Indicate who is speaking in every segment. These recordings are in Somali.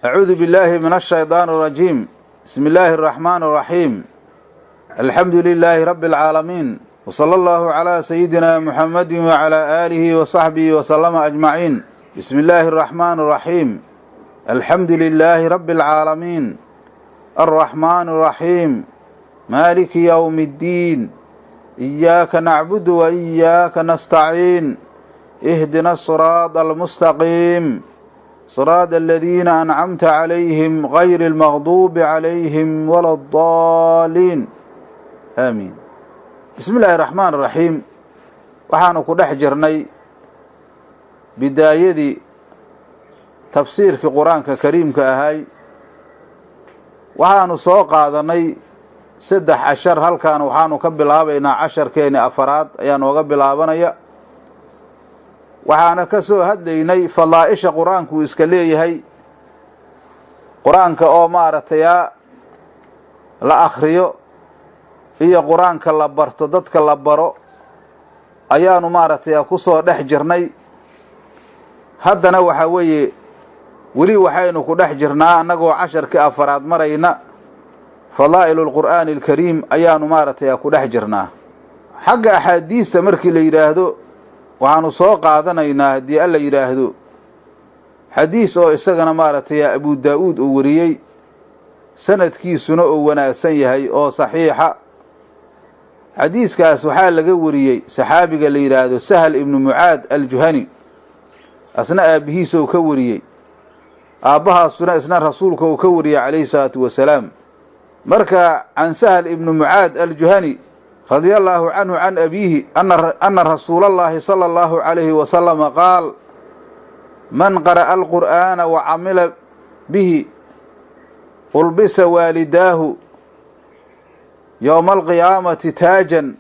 Speaker 1: Acuudu biاllaahi min الshayطaan الrajiim. Bismi illaahi الraxmaan الraxiim. Alxamdu lilaahi rabi اlcaalamiin, wsala allahu calaa sayidina muxamadi wacalaa aalihi wa saxbihi wasalama ajmaciin. Bismi illaahi araxmaan araxiim. Alxamdu lilaahi rabbi alcaalamiin, alraxmaan araxiim, maaliki yowmi iddiin. Iyaaka nacbudu wa iyaaka nastaciin. Ihdina asiraada almustaqiim, siraada aladiina ancamta calayhim, gayri almaqduubi calayhim wala addaaliin. Aamiin. Bismi illaahi raxmaan raxiim. Waxaanu ku dhex jirnay bidaayadii tafsiirkii Qur-aanka kariimka ahay. Waxaanu soo qaadanay 3 cashar. Halkan waxaanu ka bilaabaynaa casharkeeni afaraad ayaa nooga bilaabanaya. Waxaana ka soo hadlaynay fadaa'isha Qur-aanku uu iska leeyahay, Qur-aanka oo maaragtay la akhriyo iyo Qur-aanka la barto, dadka la baro ayaanu maaragtay ku soo dhex jirnay. Haddana waxaa weeye weli waxaynu ku dhex jirnaa, annagoo casharkii afaraad marayna, fadaa'ilu lqur'aani alkariim ayaanu maaragtay ku dhex jirnaa. Xagga axaadiista markii la yidhaahdo, waxaanu soo qaadanaynaa, haddii Alla yidhaahdo, xadiis oo isagana maaragtay Abu Daa-uud uu wariyey, sanadkiisuna uu wanaagsan yahay oo saxiixa. Xadiiskaas waxaa laga wariyey saxaabiga la yidhaahdo Sahal ibnu Mucaad Aljuhani. Asna aabbihiisa uu ka wariyey, aabbahaasuna isna Rasuulka uu ka wariyey calayhi salaatu wasalaam. Marka, can Sahal ibnu Mucaad Aljuhani radia allaahu canhu can abiihi ana rasuulallaahi sala allahu calayhi wasalama qaal: "Man qara'a alqur'aana wa camila bihi, ulbisa waalidaahu yowma alqiyaamati taajan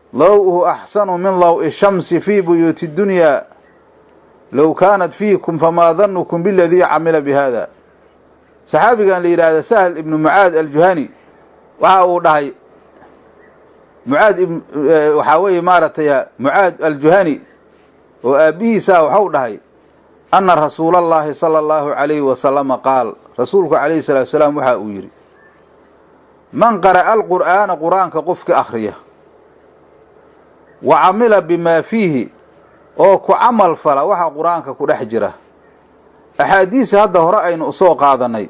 Speaker 1: daw'uhu axsanu min daw'i shamsi fii buyuuti dunyaa. Low kaanat fiikum, famaa danukum biladii camila bi hada?" Saxaabigan la yidhaahda Sahl ibnu Mucaad Aljuhani waxa uu dhahay, Mucaad waxaa weeye maaragtay Mucaad Aljuhani oo aabbihiisaa waxau dhahay ana rasuulallaahi sala allahu calayhi wasalama qaal, Rasuulku calayhi salaatu salaam waxa uu yidhi: "Man qara'a alqur'aana, Qur-aanka qofka akhriya, wa camila bimaa fiihi, oo ku camal fala waxa Qur-aanka ku dhex jira." Axaadiisa hadda hore aynu usoo qaadanay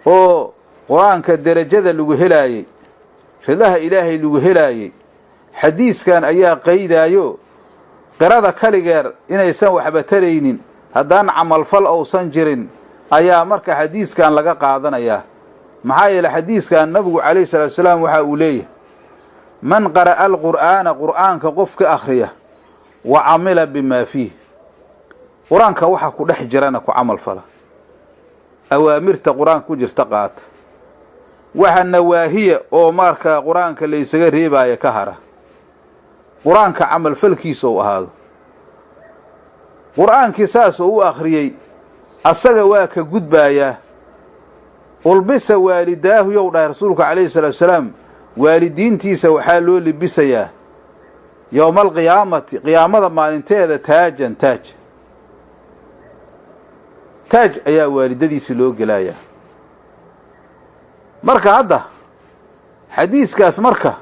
Speaker 1: oo Qur-aanka derajada lagu helaayey, ridaha Ilaahay lagu helaayey, xadiiskan ayaa qaydaayo. Qirada kaligeer inaysan waxba taraynin haddaan camalfal ousan jirin ayaa marka xadiiskan laga qaadanayaa. Maxaa yeele, xadiiskan Nabigu calayhi salaatu salaam waxa uu leeyahay: "Man qara'a alqur'aana, Qur'aanka qofka akhriya, wa camila bimaa fiih, Qur-aanka waxa ku dhex jirana ku camal fala, awaamirta Qur-aanka ku jirta qaata, waxa nawaahiya oo markaa Qur-aanka laysaga reebaayo ka hara, Qur-aanka camalfalkiisa uu ahaado, Qur-aankii saas oo u akhriyey, asaga waa ka gudbaayaa." "Ulbisa waalidaahu," yow dhahay Rasuulku calayhi salaatu salaam, waalidiintiisa waxaa loo libisayaa yowma alqiyaamati, qiyaamada maalinteeda, taajan, taaj. Taaj ayaa waalidadiisi loo gelayaa. Marka hadda xadiiskaas, marka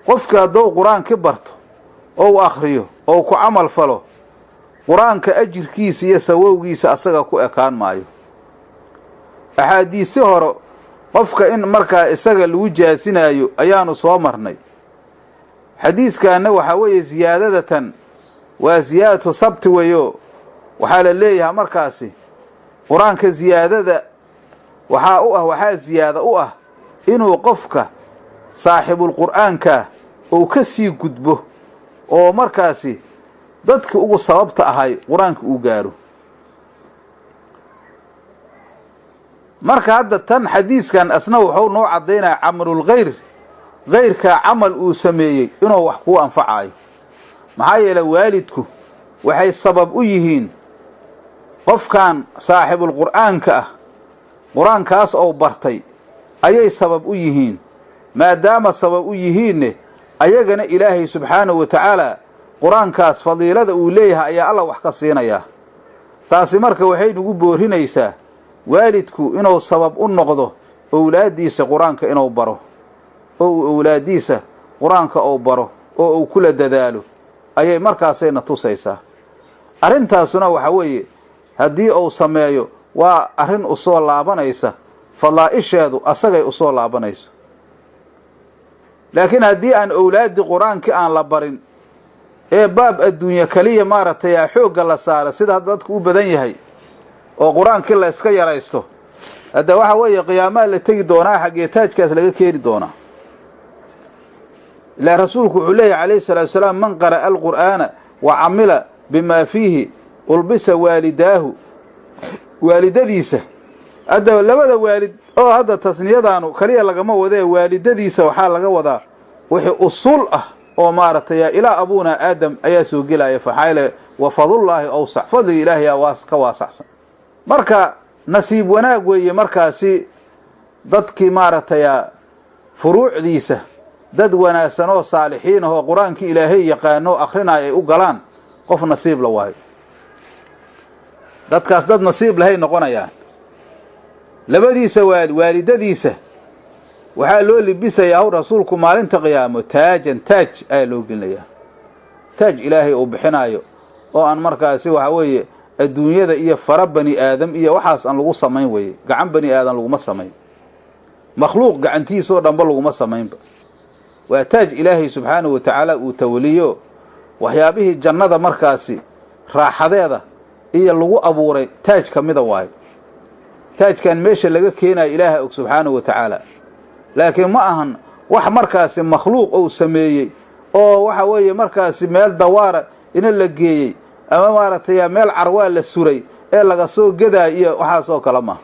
Speaker 1: qofka haddou Qur-aanki barto oo u akhriyo oo ku camal falo, Qur-aanka ajirkiisa iyo sawowgiisa asaga ku ekaan maayo. Axaadiisti hore qofka in markaa isaga lagu jaasinaayo ayaanu soo marnay. Xadiiskaanna waxaa weeye siyaadadatan waa siyaadatu sabti weeyo. Waxaa la leeyahay markaasi Qur-aanka ziyaadada waxaa u ah, waxaa ziyaada u ah inuu qofka saaxibulqur'aanka uu ka sii gudbo oo markaasi dadki ugu sababta ahay Qur-aanka uu gaaro. Marka hadda tan xadiiskan asna wuxuu noo caddaynaya camalul khayr, kayrkaa camal uu sameeyey inuu wax kuu anfacayo. Maxaa yeele, waalidku waxay sabab u yihiin qofkan saaxibulqur'aanka ah. Qur-aankaas ou bartay ayay sabab u yihiin. Maadaama sabab u yihiinne, ayagana Ilaahay subxaanahu wa tacaala Qur-aankaas fadiilada uu leeyahay ayaa Alla wax ka siinayaa. Taasi marka waxay nagu boorinaysaa Waalidku inuu sabab u noqdo owlaaddiisa qur-aanka inuu baro, oo uu owlaaddiisa qur-aanka uu baro oo uu kula dadaalo ayay markaasayna tusaysaa. Arrintaasuna waxa weeye haddii uu sameeyo waa arrin usoo laabanaysa, fadaa'isheedu asagay usoo laabanayso. Laakiin haddii aan owlaaddii qur-aankii aan la barin ee baab adduunye kaliya maaragtay xoogga la saara, sida hadda dadku u badan yahay, oo qur-aankii la iska yaraysto, hadda waxa weeye qiyaamaha la tegi doonaa, xaggee taajkaas laga keeni doonaa? Ilaa rasuulku wuxuu leeyahy calayhi salaatu wasalaam: man qara'a alqur'aana wa camila bimaa fiihi ulbisa waalidaahu, waalidadiisa. Hadda labada waalid oo hadda tasniyadaanu kaliya lagama wadee, waalidadiisa waxaa laga wadaa wixii usuul ah oo maaragtay ilaa abuuna Aadam ayaa soo gelaya. Faxayle wa fadlullaahi awsac, fadliga Ilaahay waas ka waasacsan. Marka nasiib wanaag weeye markaasi dadkii maaragtay furuucdiisa dad wanaagsan oo saalixiin ah oo qur-aankii Ilaahay yaqaano akrinaya ay u galaan, qof nasiib la waayo. Dadkaas dad nasiib lahay noqonayaan. Labadiisa waali, waalidadiisa, waxaa loo libisayaa, haw rasuulku, maalinta qiyaamo taajan, taaj ayaa loo gelinayaa, taaj Ilaahay uu bixinaayo oo aan markaasi waxa weeye adduunyada iyo fara bani aadam iyo waxaas aan lagu samayn weye. Gacan bani aadam laguma samayn, makhluuq gacantiisoo dhanba laguma samaynba. Waa taaj Ilaahay subxaanahu wa tacaala uu tawaliyo, waxyaabihii jannada markaasi raaxadeeda iyo lagu abuuray taaj ka mida waayo. Taajkan meesha laga keenayo Ilaaha og subxaanahu wa tacaala, laakiin ma ahan wax markaasi makhluuq uu sameeyey oo waxa weeye markaasi meel dawaara ina la geeyey ama maaragtay meel carwaa la suray ee laga soo gadaayo iyo waxaasoo kale maaha.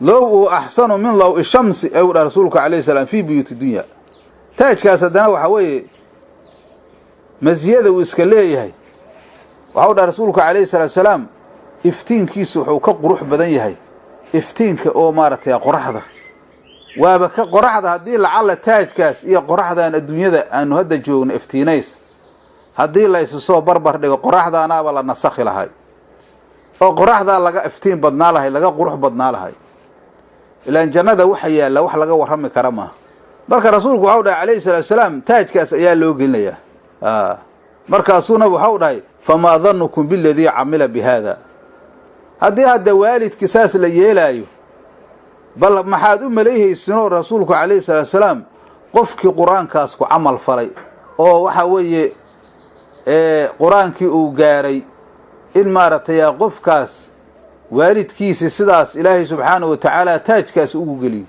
Speaker 1: Low uu axsanu min law ishamsi ayuu dhaha rasuulku calayhi salaam fii buyuuti dunya. Taajkaas haddana waxa weeye masiyada uu iska leeyahay, waxau dhaha rasuulku calayhi salaatu salaam, iftiinkiisu wuxuu ka qurux badan yahay iftiinka oo maaragtay qoraxda. Waaba ka qoraxda haddii lacalla taajkaas iyo qoraxdan adduunyada aanu hadda joogno iftiinaysa haddii la isu soo barbar dhigo, qoraxdaanaaba la nasakhi lahay oo qoraxdaa laga iftiin badnaa lahay, laga qurux badnaa lahay. Ilaan jannada waxa yaalla wax laga warrami kara maaha. Marka rasuulku waxau dhahay calayhi salaatu salaam, taajkaas ayaa loo gelinayaa. Markaasuuna waxau dhahay: famaa danukum biladii camila bi haada? Haddii hadda waalidkii saas la yeelaayo, bal maxaad u malayhaysinoo rasuulku calayhi salaatu salaam qofkii qur-aankaas ku camal falay oo waxa weeye qur-aankii uu gaaray, in maaragtay qofkaas waalidkiisi sidaas Ilaahay subxaanahu wa tacaala taajkaas ugu geliyo?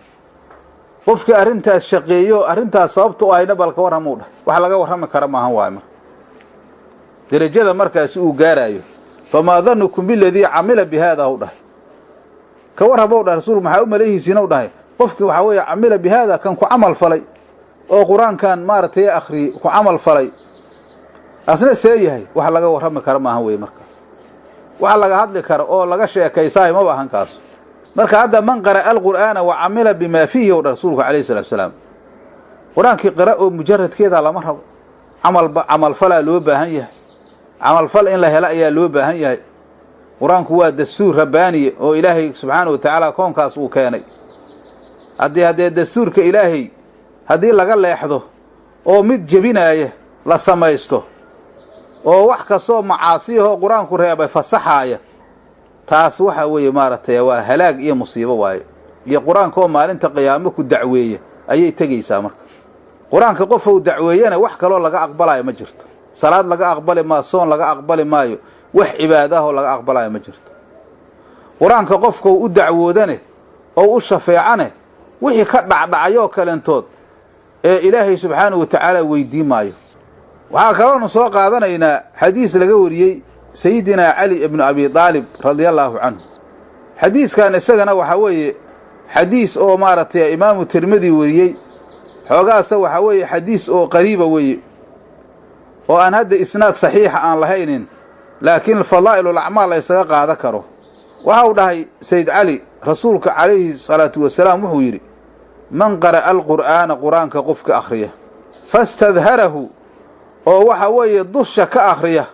Speaker 1: Qofkii arrintaas shaqeeyo, arrintaas sababta u ahayna, bal ka warramuu dhah. Wax laga warrami kara maahan waayo. Marka derajada markaasi uu gaaraayo, famaa danukum biladii camila bi haada, hu dhahay. Ka warrabow dhah rasuulku, maxaa u malayhiisiina u dhahay qofkii waxaa weeye camila bi haada, kan ku camal falay oo qur-aankan maaragtay akhriyey, ku camal falay, asna see yahay? Wax laga warrami kara maahan weye. Markaas wax laga hadli karo oo laga sheekaysaayo maba ahan kaas. Marka hadda man qara'a alqur'aana wa camila bimaa fiihi, u dha rasuulku calayhi salatu salaam. Qur-aankii qira oo mujaradkeeda lama rabo, camalba camalfalaa loo baahan yahay, camalfal in la helo ayaa loo baahan yahay. Qur-aanku waa dastuur rabbaaniye oo Ilaahay subxaana wa tacaala koonkaas uu keenay. Haddee dastuurka Ilaahay haddii laga leexdo oo mid jebinaaya la samaysto oo wax kastoo macaasiyahoo qur-aanku reebay fasaxaaya, taas waxa weeye maaragtay waa halaag iyo musiibo waayo, iyo qur-aanka oo maalinta qiyaamo ku dacweeya ayay tegaysaa. Marka qur-aanka qofou dacweeyana wax kaloo laga aqbalayo ma jirto. Salaad laga aqbali maayo, soon laga aqbali maayo, wax cibaadaahoo laga aqbalayo ma jirto. Qur-aanka qofkau u dacwoodane oo u shafeecane, wixii ka dhacdhacayoo kalentood ee Ilaahay subxaanahu wa tacaala weydiin maayo. Waxaa kaloonu soo qaadanaynaa xadiis laga wariyey Sayidinaa Cali ibnu Abi Daalib radia allaahu canhu. Xadiiskan isagana waxaa weeye xadiis oo maaragtay Imaamu Tirmidi wariyey. Xoogaasa waxaa weeye xadiis oo qariiba weeye oo aan hadda isnaad saxiixa aan lahaynin, laakiin fadaa'ilul acmaal la ysaga qaada karo. Waxau dhahay Sayid Cali: rasuulka calayhi salaatu wasalaam wuxuu yidhi: man qara'a alqur'aana, qur-aanka qofka akhriya, fastadharahu, oo waxa weeye dusha ka akhriya,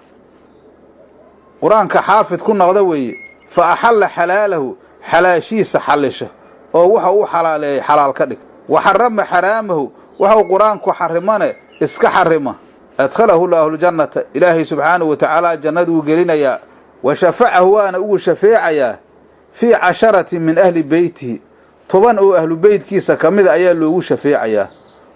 Speaker 1: qur-aanka xaafid ku noqda weeye, fa axalla xalaalahu, Xalaashiisa xallisha oo wuxuu u xalaaleeyay xalaal ka dhigta, wa xarama xaraamahu, waxuu qur-aanku xarimane iska xarima, adkhalahu llaahu ljannata, Ilaahay subxaanahu wa tacaala jannaduu gelinayaa. Wa shafacahu, waana ugu shafeecayaa, fii 10 min ahli beytihi, 10 oo ahlu beytkiisa ka mida ayaa loogu shafeecayaa,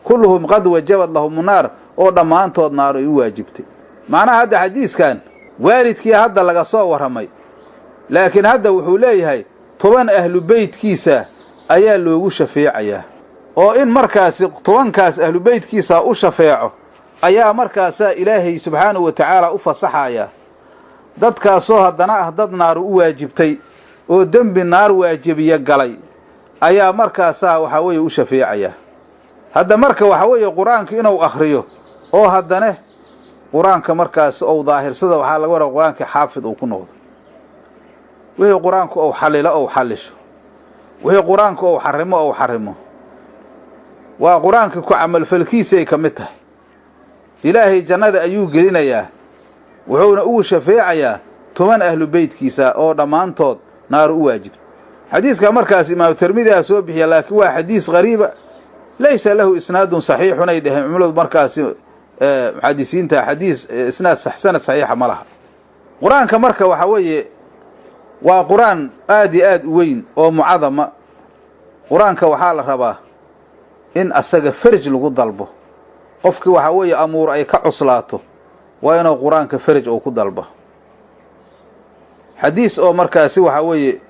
Speaker 1: kulluhum qad wajabad lahum naar, oo dhammaantood naar ay u waajibtay. Macnaha hadda xadiiskan waalidkii hadda laga soo warramay, laakiin hadda wuxuu leeyahay 10 ahlu beytkiisa ayaa loogu shafeecayaa, oo in markaasi 10kaas ahlu beytkiisa u shafeeco ayaa markaasaa Ilaahay subxaanahu wa tacaala u fasaxaya. Dadkaasoo haddana ah dad naaru u waajibtay oo dembi naar waajibiya galay ayaa markaasaa waxaa weeye u shafeecaya. Hadda marka waxaa weeye qur-aanka inuu akhriyo oo haddana qur-aanka markaas ou daahirsada, waxaa laga waraa qur-aanka xaafid uu ku noqdo, wixii qur-aanku ou xallilo ou xallisho, wixii qur-aanku ou xarimo ou xarimo. Waa qur-aanka ku camalfalkiisay ka mid tahay. Ilaahay jannada ayuu gelinayaa, wuxuuna ugu shafeecayaa 10 ahlu beytkiisa oo dhammaantood naaru u waajibta. Xadiiska markaas Imaamu Tirmidiha soo bixiya, laakiin waa xadiis qariiba, laysa lahu isnaadun saxiixun ay dheheen cumladu markaasi muxadisiinta. Xadiis isnaad sanad saxiixa ma laha. Qur-aanka marka waxaa weeye waa qur-aan aad iyo aad u weyn oo mucadama. Qur-aanka waxaa la rabaa in asaga faraj lagu dalbo. Qofkii waxaa weeye amuur ay ka cuslaato waa inuu qur-aanka faraj uu ku dalbo. Xadiis oo markaasi waxaa weeye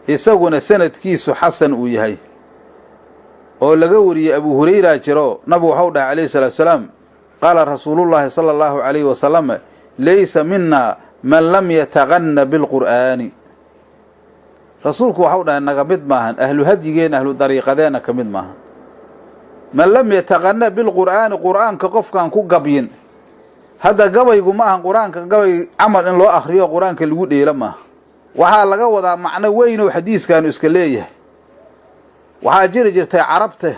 Speaker 1: isaguna sanadkiisu xasan uu yahay oo laga wariyey Abu Hurayra jiro, nabigu waxau dhahay calayhi salaatu salaam: qaala rasuulullaahi sala allahu calayhi wasalam: laysa mina man lam yataqanna bilqur'aani. Rasuulku waxau dhahay: naga mid maahan, ahlu hadyigeenna, ahlu dariiqadeenna ka mid maahan, man lam yataqanna bilqur'aani, qur'aanka qofkaan ku gabyin. Hadda gabaygu ma ahan qur-aanka gabay camal in loo akhriyo, qur-aanka lagu dheelo maaha. Waxaa laga wadaa macno weyn oo xadiiskaanu iska leeyahay. Waxaa jiri jirtay carabta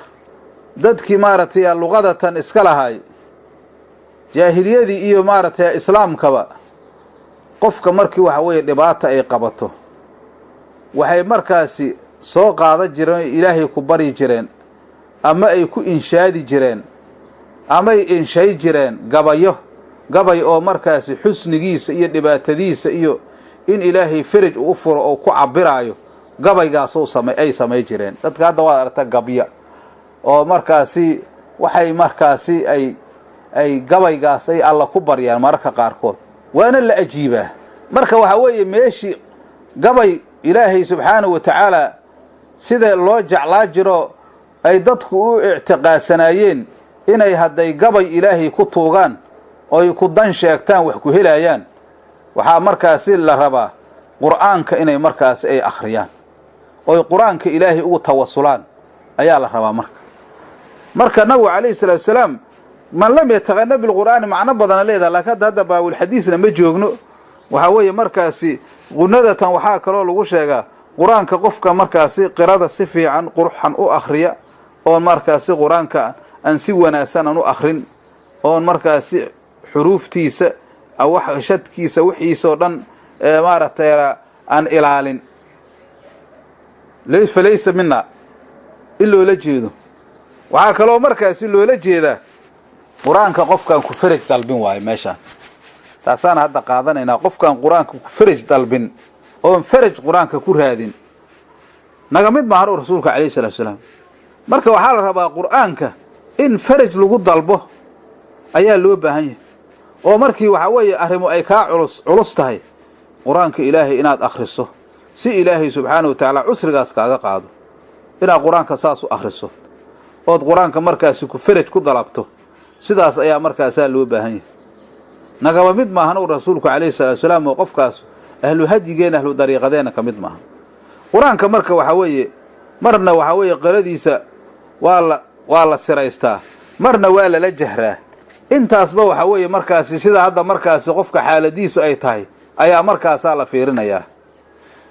Speaker 1: dadkii maaragtay luqadatan iska lahaay, jaahiliyadii iyo maaragtay islaamkaba, qofka markii waxa weeye dhibaata ay qabato, waxay markaasi soo qaadan jireen, Ilaahay ku baryi jireen ama ay ku inshaadi jireen ama ay inshay jireen gabayo, gabay oo markaasi xusnigiisa iyo dhibaatadiisa iyo in Ilaahay faraj uu furo oo ku cabiraayo gabaygaasoo same ay samay jireen. Dadka hadda waad aragta gabya oo markaasi waxay markaasi ay gabaygaas ay Alla ku baryaan mararka qaarkood, waana la ajiibaa. Marka waxaa weeye meeshii gabay Ilaahay subxaanahu wa tacaala sida loo jeclaa jiro ay dadku u ictiqaadsanaayeen inay hadday gabay Ilaahay ku tuugaan oy ku dan sheegtaan wax ku helayaan, waxaa markaasi la rabaa qur'aanka inay markaasi ay akhriyaan oy qur-aanka Ilaahay ugu tawasulaan ayaa la rabaa. Marka nabigu calayhi salaatu salaam man lam yataqana bilqur'aani macno badana leedaha, laakiin hadda baabulxadiisna ma joogno. Waxaa weeye markaasi qunadatan waxaa kaloo lagu sheegaa qur-aanka qofka markaasi qirada si fiican qurxan u akhriya, oon markaasi qur-aanka aan si wanaagsan aan u akhrin, oon markaasi xuruuftiisa, shadkiisa, wixiisoo dhan maaragtay aan ilaalin, falaysa mina in loola jeedo. Waxaa kaloo markaasi loola jeedaa qur-aanka qofkaan ku faraj dalbin waayo meeshaan. Taasaan hadda qaadanaynaa: qofkaan qur-aanka ku faraj dalbin oon faraj qur-aanka ku raadin naga mid maahan u rasuulka calayhi salatu salaam. Marka waxaa la rabaa qur-aanka in faraj lagu dalbo ayaa loo baahan yahay, oo markii waxaa weeye arrimu ay kaa culus culus tahay, qur-aanka Ilaahay inaad akhriso si Ilaahay subxaanahu wa tacaala cusrigaas kaaga qaado. Inaad qur-aanka saas u akhriso ood qur-aanka markaasi ku faraj ku dalabto, sidaas ayaa markaasaa loo baahan yahay. Nagaba mid maahan u rasuulku calayhi salaatu salaam, oo qofkaas ahlu hadyigeenna, ahlu dariiqadeenna ka mid maaha. Qur-aanka marka waxaa weeye marna waxaa weeye qiradiisa waa la siraystaa, marna waa lala jahraa. Intaasba waxaa weeye markaasi sida hadda markaasi qofka xaaladiisu ay tahay ayaa markaasaa la fiirinayaa.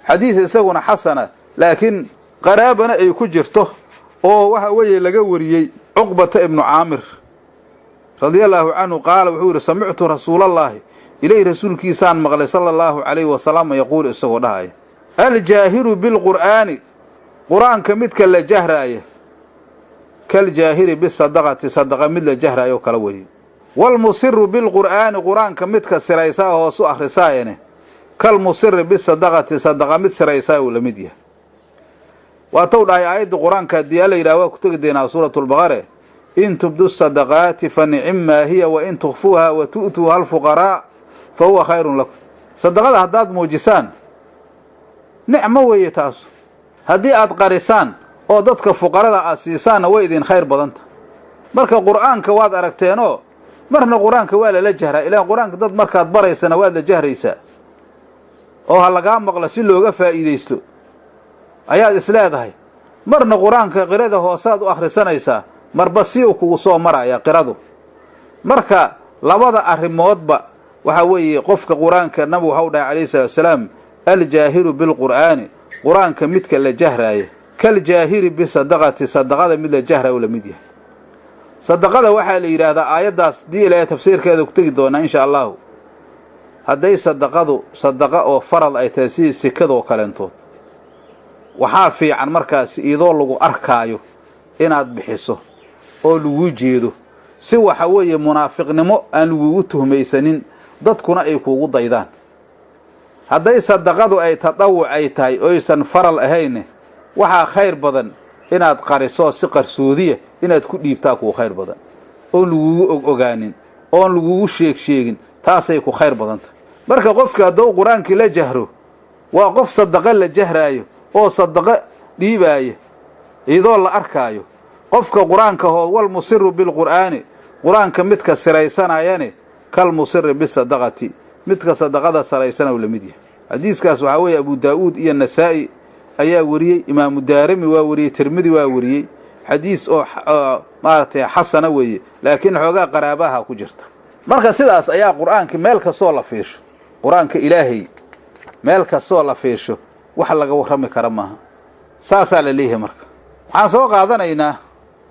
Speaker 1: Xadiis isaguna xasana, laakiin qaraabana ay ku jirto, oo waxa weeye laga wariyey Cuqbata ibnu Caamir radia allaahu canhu, qaala wuxuu yidhi: samictu rasuulallaahi, Ilaahi rasuulkiisaan maqlay sala allahu calayhi wasalam yaquulu isagoo dhahaya: aljaahiru bilqur'aani, qur-aanka midka la jahraaya, kaljaahiri bisadaqati, sadaqa mid la jahraayo kala weeye. Waalmusiru bilqur'aani, qur-aanka midka siraysaa hoosu akhrisaayane, kalmusiri bisadaqati, sadaqa mid siraysaa uu la mid yahay. Waatau dhahay aayadda qur-aanka, haddii alla yidhaha waa ku tegi doonaa suuratulbaqare: in tubdu sadaqaati fa nicimmaa hiya, wa in tukfuuha wa tu'tuuha alfuqaraa fa huwa khayrun lakum. Sadaqada haddaad muujisaan, nicmo weeye taasu. Haddii aad qarisaan oo dadka fuqarada aad siisaanna, way idin khayr badanta. Marka qur'aanka waad aragteenoo, marna qur-aanka waa lala jahraa. Ilaan qur-aanka dad markaad baraysana waad la jahraysaa, oo ha lagaa maqlo si looga faa'iidaysto ayaad is leedahay. Marna qur-aanka qirada hoosaad u akhrisanaysaa, marba si uu kugu soo maraya qiradu. Marka labada arrimoodba waxa weeye, qofka qur-aanka, nabigu waxau dhahay calayhi salatu wasalaam: aljaahiru bilqur'aani, qur-aanka midka la jahraaya, kaljaahiri bisadaqati, sadaqada mid la jahraaya u la mid yahay. Sadaqada waxaa la yidhaahdaa, aayaddaas dii ilaahay tafsiirkeeda ku tegi doonaa insha allahu, hadday sadaqadu sadaqa oo farad ay tahay, sidii sekadoo kaleentood, waxaa fiican markaasi iyadoo lagu arkaayo inaad bixiso oo laguu jeedo, si waxa weeye munaafiqnimo aan lagugu tuhmaysanin, dadkuna ay kuugu daydaan. Hadday sadaqadu ay tadawuc ay tahay oysan faral ahayne, waxaa khayr badan inaad qariso, si qarsoodiya inaad ku dhiibtaa kuu khayr badan, oon lagugu og ogaanin, oon lagugu sheeg sheegin. Taasay ku khayr badan tahay. Marka qofka hadduu qur-aankii la jahro, waa qof sadaqo la jahraayo oo sadaqo dhiibaaya iyadoo la arkaayo. Qofka qur-aanka hood, walmusiru bilqur'aani, qur-aanka midka siraysanayane, kalmusiri bisadaqati, midka sadaqada saraysana uu la mid yahay. Xadiiskaas waxaa weeye Abu Daa'uud iyo Nasaa'i ayaa weriyey, Imaamu Daarimi waa weriyey, Tirmidi waa weriyey. Xadiis oo maaragtay xasana weeye, laakiin xoogaa qaraabaha ku jirta. Marka sidaas ayaa qur-aanka meel kastoo la fiirsho, qur-aanka Ilaahay meel kastoo la fiirsho, wax laga warrami kara maaha. Saasaa la leeyahay. Marka waxaan soo qaadanaynaa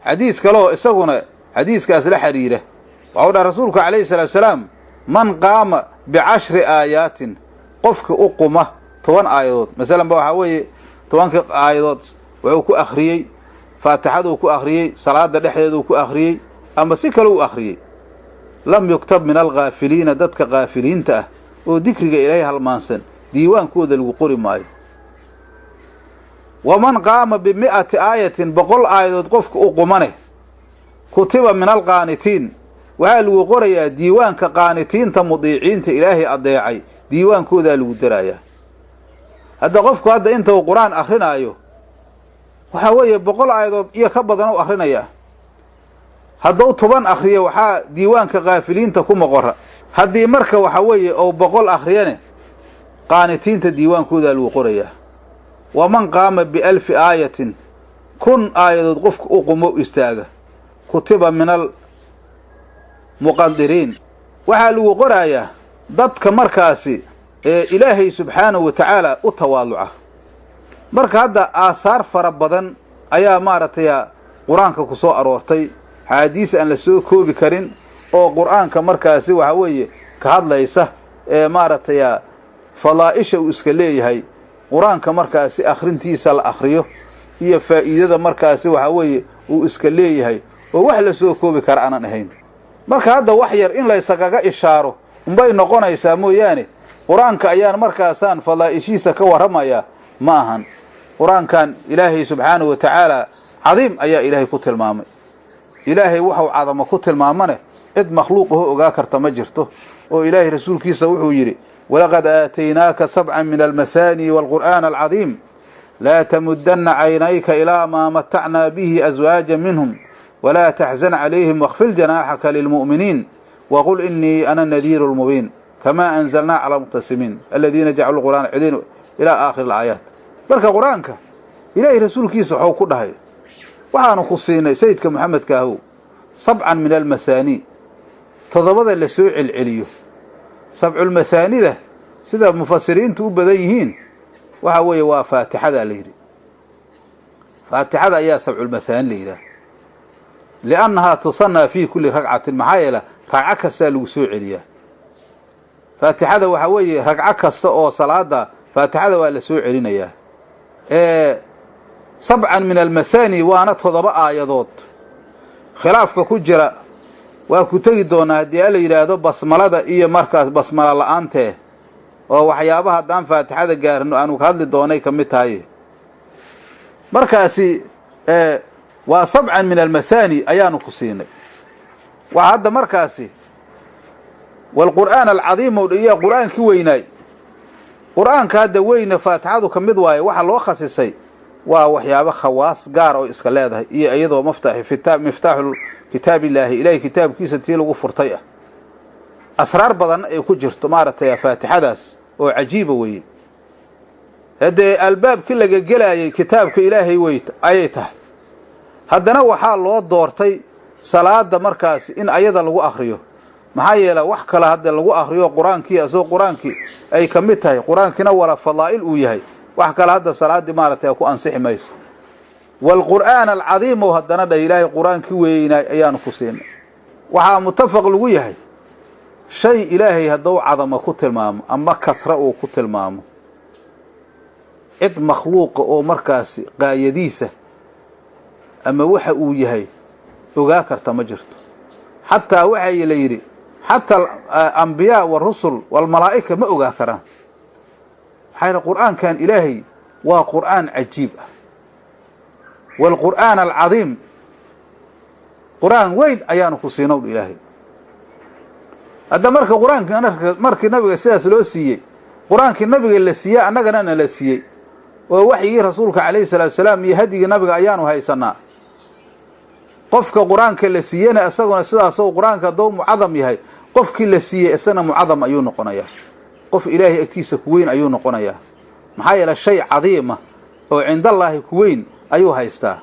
Speaker 1: xadiis kaleoo isaguna xadiiskaas la xiriira. Waxau dhaha rasuulku calayhi salaatu salaam: man qaama bicashri aayaatin, qofka u quma 10 aayadood. Masalan ba waxaa weeye 10-ka aayadood wuxuu ku akhriyey Faatixaduu ku akhriyey, salaada dhexdeeduu ku akhriyey, ama si kale u akhriyey, lam yuktab min alghaafiliina, dadka kaafiliinta ah oo dikriga Ilaahay halmaansan diiwaankooda lagu qori maayo. Waman qaama bimi'ati aayatin, 100 aayadood qofka u qumane, kutiba min alqaanitiin, waxaa lagu qorayaa diiwaanka qaanitiinta, mudiiciinta Ilaahay adeecay diiwaankoodaa lagu darayaa. Hadda qofku hadda inta uu qur-aan akrinaayo, waxaa weeye 100 aayadood iyo ka badan u akrinayaa. Hadduu 10 akriyo, waxaa diiwaanka kaafiliinta kuma qora. Haddii marka waxa weeye ou 100 akriyane, qaanitiinta diiwaankoodaa lagu qorayaa. Waman qaama bialfi aayatin, 1000 aayadood qofka u qumo istaaga, kutiba min almuqandiriin, waxaa lagu qorayaa dadka markaasi ee Ilaahay subxaanahu wa tacaala u tawaaluca. Marka hadda aasaar fara badan ayaa maaragtay qur-aanka ku soo aroortay, axaadiis aan la soo koobi karin oo qur-aanka markaasi waxa weeye ka hadlaysa ee maaragtay fadaa'isha uu iska leeyahay qur-aanka, markaasi akhrintiisa la akhriyo, iyo faa'iidada markaasi waxa weeye uu iska leeyahay, oo wax la soo koobi kara aanan ahayn. Marka hadda wax yar in laysagaga ishaaro unbay noqonaysaa mooyaane, qur-aanka ayaan markaasaan fadaa'ishiisa ka warramayaa ma ahan. Qur-aankan Ilaahay subxaanahu wa tacaala cadiim ayaa Ilaahay ku tilmaamay. Ilaahay waxau cadamo ku tilmaamane, cid makhluuqaho ogaa karta ma jirto. Oo Ilaahay rasuulkiisa wuxuu yidhi: walaqad aataynaaka sabcan min almahaani waalqur'aana alcadiim, laa tamuddanna caynayka ilaa maa matacnaa bihi aswaaja minhum, walaa taxzan calayhim, wakhfil janaaxaka lilmu'miniin, waqul inii ana nadiiru lmubiin, kamaa anzalnaa cala muqtasimiin aladiina jacaluu qur'aana cidiin, ilaa aakhiri alaayaat. Marka qur-aanka Ilaahay rasuulkiisa waxuu ku dhahay: waxaanu ku siinay sayidka Maxamedka ahow sabcan min almasaanii, toddobada la soo celceliyo. Sabculmasaanida sida mufasiriintu u badan yihiin waxa weeye waa Faatixada la yidhi. Faatixada ayaa sabculmasaani la yidhaah, liannahaa tusanaa fii kulli ragcatin, maxaa yeele ragco kastaa lagu soo celiyaa. Faatixada waxaa weeye ragco kasta oo salaada faatixada waa la soo celinayaa. Sabcan min almasaani waana 7 aayadood. Khilaafka ku jira waa ku tegi doonaa haddii ala yidhaahdo basmalada iyo markaas basmala la-aantee, oo waxyaabaha haddaan faatixada gaarno aanu ka hadli doonay ka mid tahay. Markaasi waa sabcan min almasaani ayaanu ku siinay. Waxaa hadda markaasi waalqur'aan alcadiim iyo qur-aankii weynaay, qur-aanka hadda weyne faatixadu ka mid waaye. Waxa loo khasisay waa waxyaabo khawaas gaar oo iska leedahay, iyo iyadoo miftaaxu kitaabillaahi, ilaahay kitaabkiisa tii lagu furtay ah, asraar badan ay ku jirto maaragtay faatixadaas oo cajiiba weeye. Haddee albaabkii laga gelaayay kitaabka ilaahay wey ayay tahay. Haddana waxaa loo doortay salaada markaasi in ayada lagu akriyo, maxaa yeele wax kale hadda lagu akriyo qur-aankii, asagoo qur-aankii ay ka mid tahay, qur-aankiina wala fadaa'il uu yahay, wax kale hadda salaaddii maaragtay ku ansixi mayso. Waalqur'aan alcadiim ow haddana dhah ilaahay qur-aankii weynaay ayaanu ku siinay. Waxaa mutafaq lagu yahay shay ilaahay hadduu cadamo ku tilmaamo ama kasra uu ku tilmaamo, cid makhluuqa oo markaasi qaayadiisa ama waxa uu yahay ogaa karta ma jirto. Xataa waxaa la yidhi xataa ambiyaa warusul walmalaa'ika ma ogaa karaan. Maxaa yeele qur-aankan ilaahay waa qur-aan cajiib ah. Waalqur'aan alcadiim, qur-aan weyn ayaanu ku siinow ilaahay. Hadda marka qur-aankii markii nabiga sidaas loo siiyey, qur-aankii nabiga la siiyey annagana nala siiyey, oo waxyigii rasuulka calayhi salaatu salaam iyo hadyigii nabiga ayaanu haysanaa. Qofka qur-aanka la siiyena isaguna sidaasoo qur-aanka hadduu mucadam yahay, qofkii la siiyey isagana mucadam ayuu noqonayaa, qof ilaahay agtiisa ku weyn ayuu noqonayaa. Maxaa yeele shay cadiima oo cindallaahi ku weyn ayuu haystaa.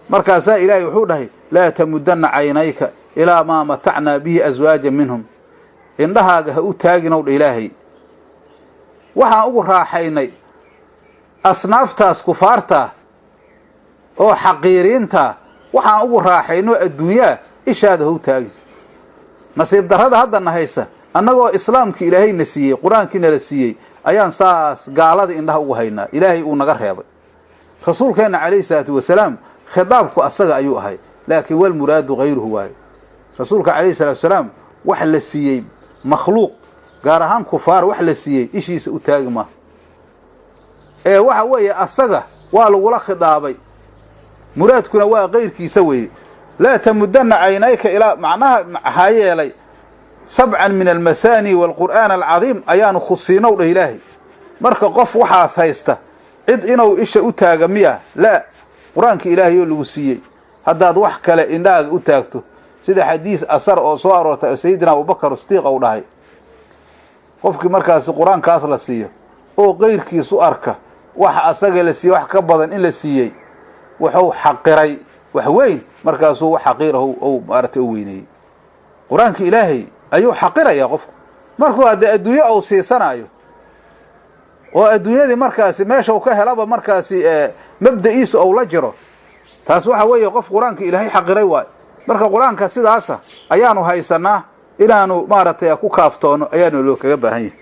Speaker 1: Markaasaa ilaahay wuxuu dhahay laa tamudanna caynayka ilaa maa matacnaa bihi aswaaja minhum, indhahaaga ha u taaginow dha ilaahay, waxaan ugu raaxaynay asnaaftaas kufaarta oo xaqiiriinta, waxaan ugu raaxayno adduunyaa, ishaada ha u taagin. Nasiib darrada haddana haysa, annagoo islaamkii ilaahayna siiyey, qur-aankiina la siiyey, ayaan saas gaalada indhaha ugu haynaa. Ilaahay uu naga reebay. Rasuulkeenna calayhi salaatu wasalaam khitaabku asaga ayuu ahay, laakiin walmuraadu hayruhu waaye. Rasuulka calayhi salaatu wasalaam wax la siiyey makhluuq, gaar ahaan kufaar, wax la siiyey ishiisa u taagi maaha. Ee waxa weeye asaga waa lagula khidaabay, muraadkuna waa kayrkiisa weeye. Laa tamudanna caynayka ilaa, macnaha maxaa yeelay sabcan min almasaani waalqur'aan alcadiim ayaanu ku siinow dhah ilaahay. Marka qof waxaas haysta cid inuu isha u taaga miya? Laa, qur-aanka ilaahay oo lagu siiyey haddaad wax kale indhahaaga u taagto, sida xadiis asar oo soo aroortay oo sayidina Abubakar Sidiiq ou dhahay, qofkii markaasi qur-aankaas la siiyo oo qeyrkiis u arka waxa asaga la siiyey wax ka badan in la siiyey, wuxuu xaqiray wax weyn, markaasuu wax xaqiir ou maaragtay u weyneeyey. Qur-aanka ilaahay ayuu xaqirayaa qofku markuu haddee adduunyo ou siisanaayo, oo adduunyadii markaasi meesha uu ka helaba markaasi mabda'iisa ou la jiro. Taas waxa weeye qof qur-aanka ilaahay xaqiray waayo. Marka qur-aanka sidaasa ayaanu haysanaa, inaanu maaragtay ku kaaftoono ayaanu loo kaga baahan yahay.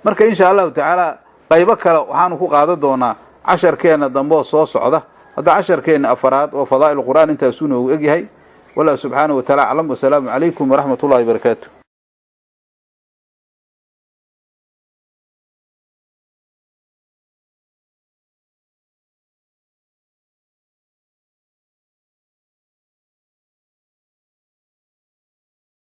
Speaker 1: Marka insha allahu tacaala qaybo kale waxaanu ku qaadan doonaa casharkeenna dambe oo soo socda. Hadda casharkeenna afaraad oo fadaa'il qur-aan intaasuu noogu egyahay. Wallahu subxaanahu wataala aclam. Wasalaamu calaykum waraxmat ullahi wabarakaatu.